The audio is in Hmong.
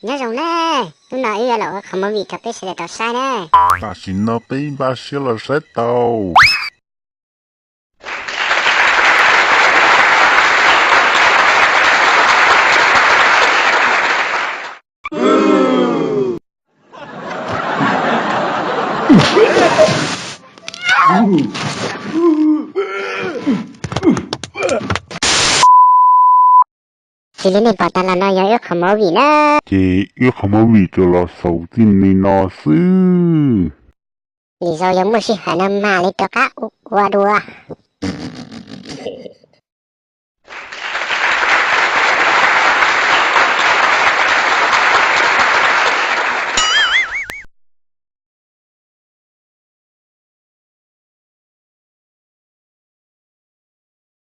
Nyob zoo ne, hnub no wb yuav los ua qhov movie rau peb sawv daws tau saib ne. Tam sim no peb npaj siab los saib tau. Tsis li nej pom tas los no yog wb qhov movie na. Ces wb qhov movie tsuas los xaus txij li no xwb. Lwm zaus yog muaj sij hawm no mam li rov qab ua dua.